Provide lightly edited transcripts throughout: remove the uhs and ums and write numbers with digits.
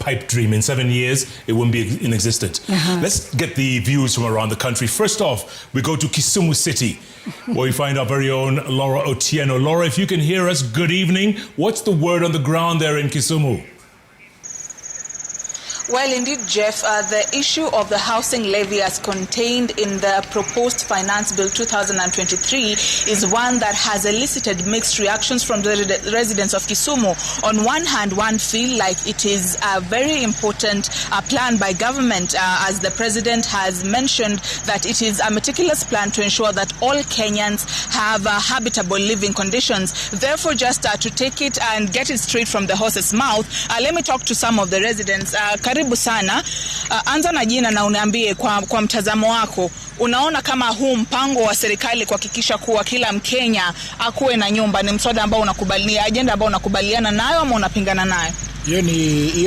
pipe dream. In 7 years, it wouldn't be in existence. Let's get the views from around the country. First off, we go to Kisumu City, where we find our very own Laura Otieno. Laura, if you can hear us, good evening. What's the word on the ground there in Kisumu? Well, indeed, Jeff, the issue of the housing levy as contained in the proposed Finance Bill 2023 is one that has elicited mixed reactions from the residents of Kisumu. On one hand, one feel like it is a very important plan by government, as the president has mentioned that it is a meticulous plan to ensure that all Kenyans have habitable living conditions. Therefore, just to take it and get it straight from the horse's mouth, let me talk to some of the residents. Karibu sana. Anza na jina na uniambie kwa mtazamo wako, unaona kama huu mpango wa serikali kuhakikisha kuwa kila Mkenya akuwe na nyumba ni mswada ambao unakubalia, ajenda ambao unakubaliana nayo ama unapingana nayo? Hiyo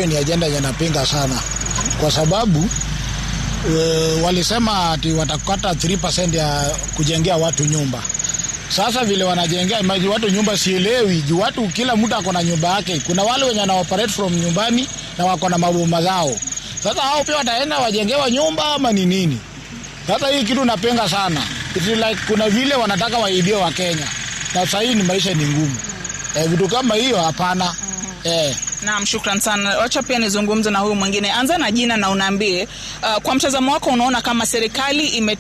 ni ajenda yenye napinga sana kwa sababu walisema ati watakata 3% ya kujengea watu nyumba. Sasa vile wanajengea watu nyumba sielewi, juu watu kila mtu ako na nyumba yake. Kuna wale wenye wana operate from nyumbani na wako na maboma zao. Sasa hao pia wataenda wajengewa nyumba ama ni nini? Sasa hii kitu napinga sana. It's like kuna vile wanataka waibie Wakenya, na sasa hii ni maisha ni ngumu. Vitu kama hiyo hapana. Naam, shukran sana. Wacha pia nizungumze na huyu mwingine. Anza na jina na unaambie, kwa mtazamo wako unaona kama serikali ime